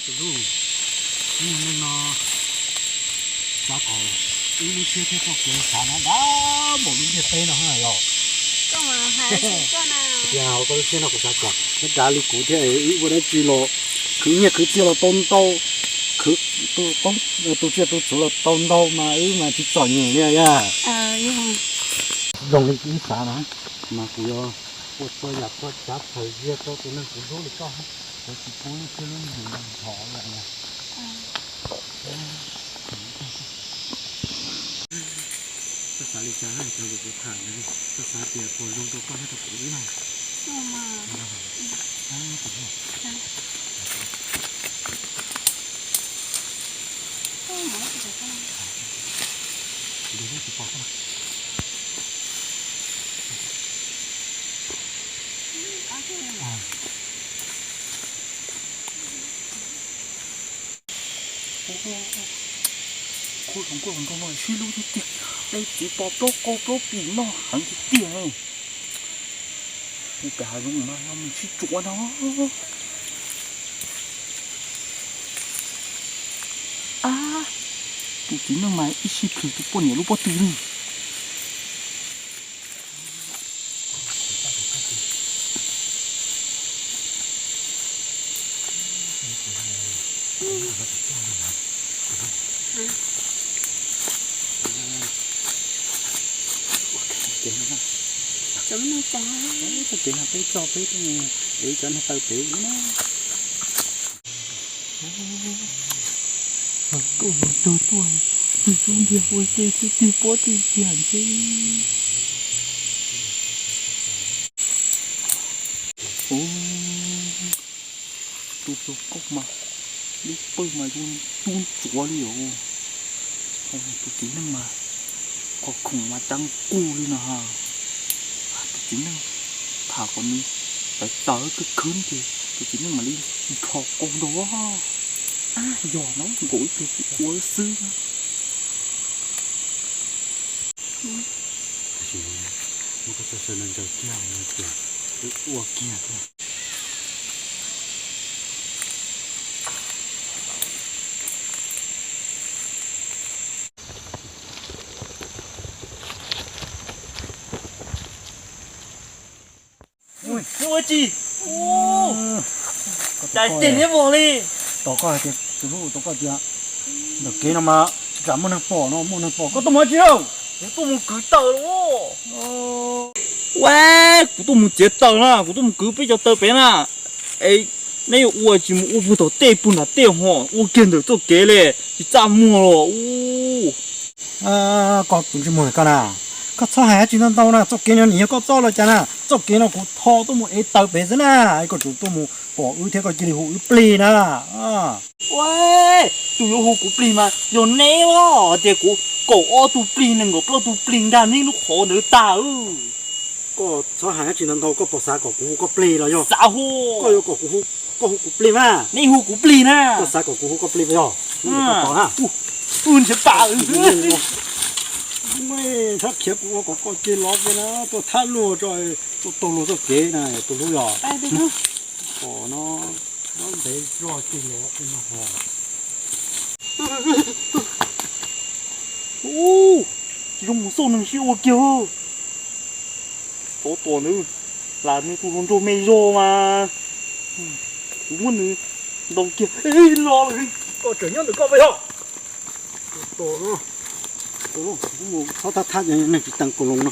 Tus hlub, ib hnub no xav kom wb lub siab thiab txoj kev xav no dab npaum lub ntiaj teb no los. Tias hauv koj lub siab no kuv xav kom nyob dav li kuv thiab, wb ua dab tsi los khwv nyiaj khwv txiaj los tau ntau, khwv tus tsiaj tus txhu los tau ntau mas wb mas tsis txom nyem li yog. Zoo li wb xav na, mas kuv yuav ua txhua yam txhua tsav khaws ziag rau tus neeg kuv hlub li koj, kuv tsis pub lub siab lub ntsws no nthos lawm na. Koj xav li cas hais raws li kuv tham ntawd, koj xav tias puas zoo rau koj thiab rau kuv wb na? Khub zoo nkauj zoo nraug no sib hlub tiag tiag, dej txiv pos plaub qau plaub pim noj heev tiag tiag. Mus pem hav zoov no yog mus sib tsuav no. Ab, tus txiv neej mas ib sij plhws tus poj niam lub pob tw li. Txoj kev no peb tso peb, es cov neeg taw pem na. Nkauj hluas nraug tuaj, tus tub ntiag ua ke thiab tig pob tig kiag ntshe. Tus hluas nkauj mas lub pawg mas zoo tub ntsuav li os. Tus txiv neej mas qhov khoom mas cab nkuj li no ha. Tus txiv neej tham kom nws tawv tawv khwv khwv ces tus txiv neej mam li nrho qau nrog. Ab, yog no nkaus ib pliag kuv ua xwb na. Muab koj txoj saw no ntsaws kiag no ces wb ua kiag thiab. Ua tsi? Cas ceg liab vog li. Tau koj hais tias tus hlub, tau koj tias ntawm kev no mas tsis kam muaj neeg pom no, muaj neeg pom koj tuaj mus dab tsi lauj? Kuv tuaj mus kwv taws los. Ua, kuv tuaj mus txiav taws na, kuv tuaj mus kwv peb cov taws pem na. Es neb yuav ua tsis mus ua puag tom tej puag nram tej ho, ua kiag ntawm txoj kev li, tsis txaj muag los. Koj tus ntsej muag koj na, koj txhob hais dab tsi ntau ntau na, txoj kev no nim yog koj txoj los cas na, txoj kev no kuv tho tuaj mus ev taws pem xwb na, koj tsum tuaj mus pom wb thiab koj cia li hu wb plig na. Ua, tus yuav hu kuv plig mas yog neb os, tias kuv kaum ob tug plig nees nkaum plaub tug plig nkag neb lub qhov ntawd tag. Koj txhob hais dab tsi ntau ntau, koj puas xav kom kuv hu koj plig los yog? Xav hu. Koj yuav kom kuv hu, koj hu kuv plig mas. Neb hu kuv plig na. Koj xav kom kuv hu koj plig los yog? Neb tau na. Ntshe pam. Txhob khiav kuv ua kom koj cia los pem na, tuaj thab luag tso, tuaj taug luag txoj kev na tus hlub yog. Kom no, no ntev zog cia los pem no ho. Ub, tsis zoo mus xauj neeg sib ua kiag. Tsov tom nws, lam nws tus hluas nraug me zog mas. Kuv muab nws ntaus kiag los lawm. Koj tseem nyob ntawm koj pas yog? Txhob thab thab neeg tsis teem kaus loos no.